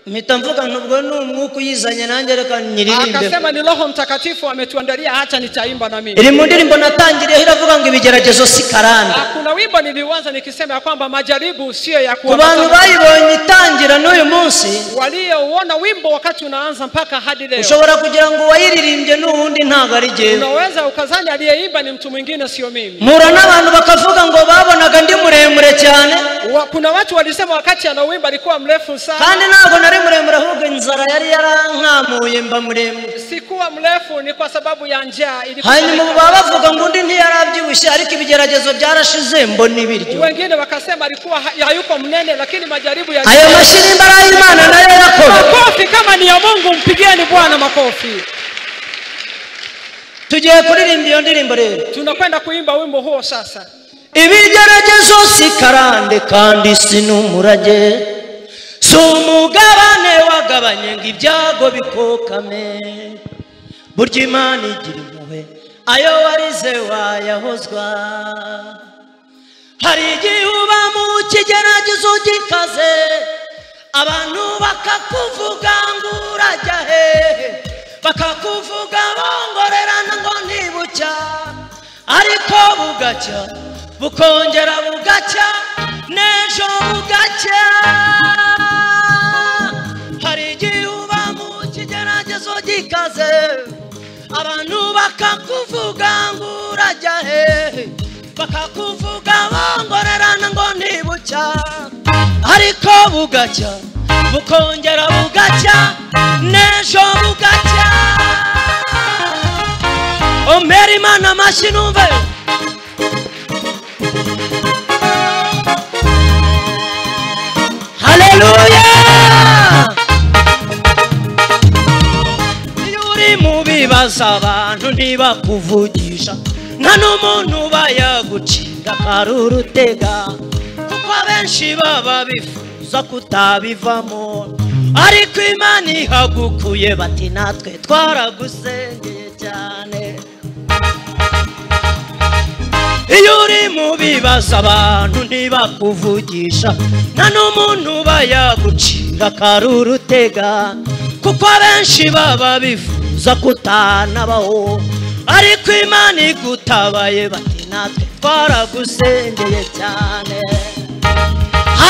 Mpita mvuga nubwo ni umwuka uyizanye nanjye reka nyiririmbe. Akasema ni Roho Mtakatifu ametuandalia, hata nitaimba na mimi. Iri mu ndirimbo natangiriye iravuga ngo ibigeragezo si karande. Kuna wimbo niliuanza nikisema kwamba majaribu sio ya kuwa. Ku bantu bayibonye itangira n'uyu munsi, waliouona wimbo wakati unaanza mpaka hadi leo, ushobora kugira ngo wayiririmbye n'uwundi ntago ari jewe. Unaweza ukazani aliyeimba ni mtu mwingine sio mimi. Mura n'abantu bakavuga ngo babonaga ndi muremure cyane. Kuna watu walisema wakati anauimba alikuwa mrefu sana. Kandi ntabwo nari muremure ahubwo inzara yari yarankamuye mba muremure. Sikuwa mrefu ni kwa sababu ya njaa ilikuwa. Hanyuma baba bavuga ngo undi ntiyarabyibushye ariko ibigeragezo byarashize mbona ibiryo. Wengine wakasema alikuwa hayuko mnene lakini majaribu ya. Ayo mashirimba y'Imana nayo yarakora. Makofi kama ni ya Mungu, mpigieni Bwana makofi. Tugiye kuririmba iyo ndirimbo rero. Tunakwenda kuimba wimbo huo sasa. Ibigeragezo si karande kandi si n'umurage, si umugabane wagabanye ngo ibyago bikokame. Burya Imana igira impuhwe, ayo warize wayahozwa. Hari igihe uba mu kigeragezo gikaze, abantu bakakuvuga ngo urajya hehe, bakakuvuga bongorerana ngo ntibucya, ariko bugacya bukongera bugacya n'ejo bugacya. Hari igihe uba mu kigeragezo gikaze, abantu bakakuvuga ngo urajya hehe, bakakuvuga bongorerana ngo ntibucya, ariko bugacya bukongera bugacya n'ejo bugacya. Ompera Imana amashyi numve. Haleluya! Iyo uri mu bibazo abantu ntibakuvugisha, nta n'umuntu bayagucira karurutega, kuko abenshi baba bifuza kutabivamo, ariko Imana ihagukuye bati natwe twaragusengeye cyane. Iyo uri mu bibazo abantu ntibakuvugisha, nta n'umuntu bayagucira karurutega, kuko abenshi baba bifuza kutanabaho, ariko Imana igutabaye bati natwe twaragusengeye cyane.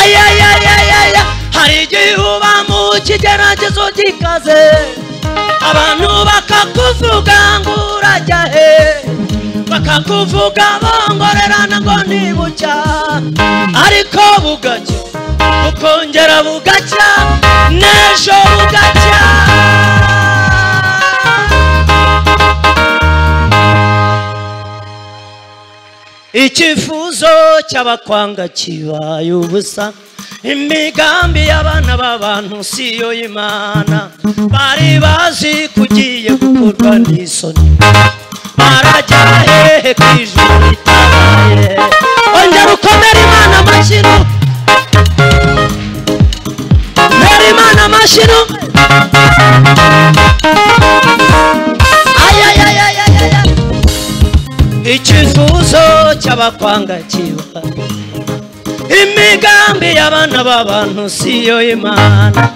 Ayayayaya, hari igihe uba mu kigeragezo gikaze, abantu bakakuvuga ngo urajya he, bakakuvuga bongorerana ngo ntibucya, ariko bugacya bukongera bugacya n'ejo bugacya. Icyifuzo cy'abakwanga kibaye ubusa, imigambi y'abana b'abantu si yo Imana. Bari bazi kugiye gukorwa n'isoni, barajya hehe ku ijuru ritabaye. Ongera ukomere Imana amashyi, komere Imana amashyi. Icyifuzo cy'abakwanga kibaye, imigambi y'abana b'abantu si yo Imana.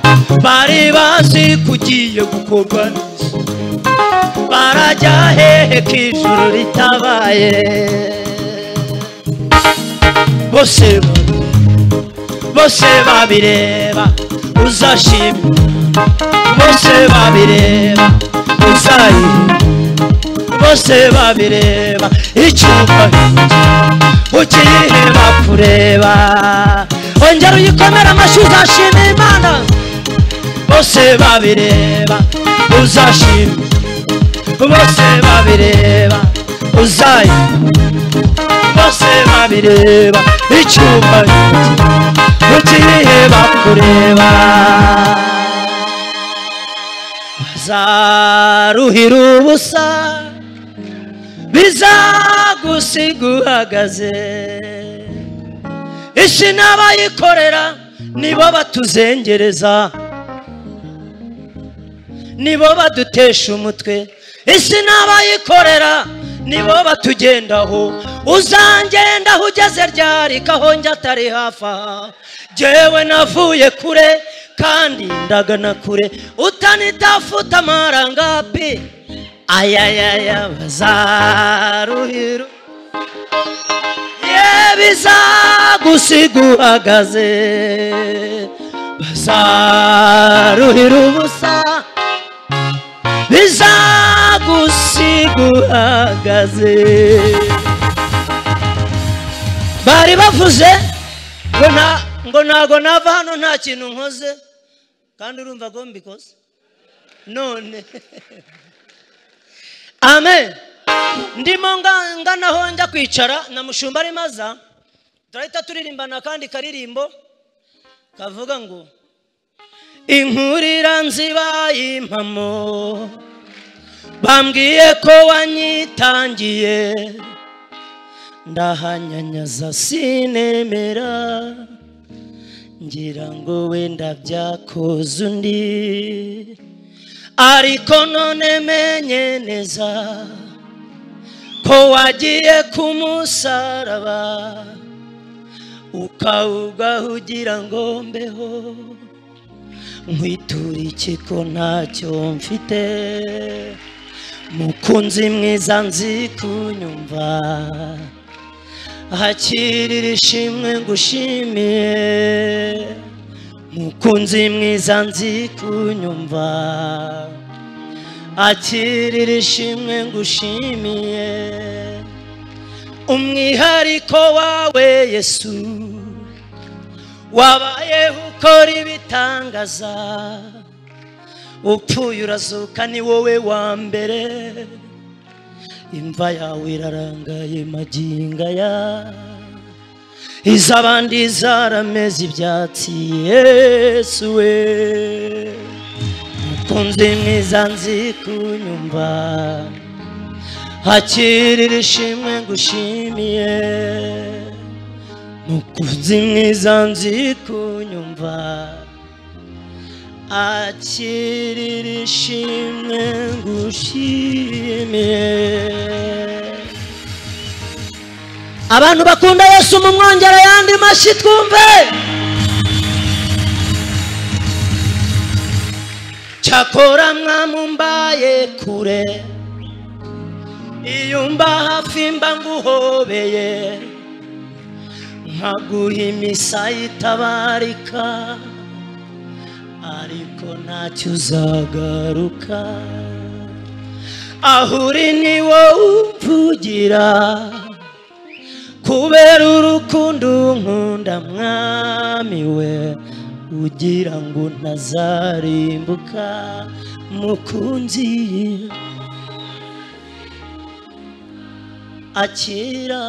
Bari bazi kugiye gukorwa n'isoni, barajya hehe ku ijuru ritabaye. Bose bose babireba uzashima, bose babireba uzayiha, bose babireba icyubahiro ukiheba kureba. Ongera uyikomere amashyi uzashima Imana. Bose babireba uzashima, bose babireba uzayiha, bose babireba icyubahiro ukiheba kureba. Bazaruhira ubusa bizagusiga uhagaze, isi n'abayikorera nibo batuzengereza, nibo badutesha umutwe. Isi n'abayikorera nibo batugendaho. Uzangendaho ugeze ryari kahonjya atari hafi aha? Jyewe navuye kure kandi ndagana kure utanitafuta mara ngapi ayayaya bazaruhiru bizagusiga uhagaze bazaruhira ubusa bizagusiga uhagaze. Bari bavuze ngo ntago nava hano nta kintu nkoze kandi urumva ko mbikoze none. Amen. Ndimo nganaho njya kwicara na mushumba ari maza turahita turirimbana kandi karirimbo kavuga ngo inkurira nzibaye impamo bambwiye ko wanyitangiye ndahanyanyaza sinemera ngira ngo wenda byakoze undi ariko none menye neza ko wagiye ku musaraba ukawugaho ugira ngo mbeho nkwitura iki ko ntacyo mfite mukunzi mwiza nzi kunyumva hakirira ishimwe ngushimiye mukunzi mwiza nzi kunyumva akirira ishimwe ngushimiye umwihariko wawe Yesu wabayeho ukora ibitangaza upfuye urazuka ni wowe wa mbere imva yawe irarangaye maginga ya izabandi zarameze ibyatsi Yesu we mukunzi mwiza nzi kunyumva hakirira ishimwe ngushimiye mukunzi mwiza nzi kunyumva akirira ishimwe ngushimiye. Abantu bakunda Yesu mu mwongera yandi mashyi twumve. Cyakora mwamumbaye kure iyo mba hafi mba nguhobeye nkaguha imisaya itabarika ariko ntacyo uzagaruka aho uri ni wowe umvugira kubera urukundo nkunda mwami we ugira ngo ntazarimbuka mukunzi akira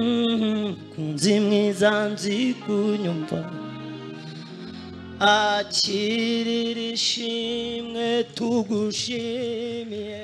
mukunzi mwiza nzi kunyumva akirira ishimwe tugushimiye.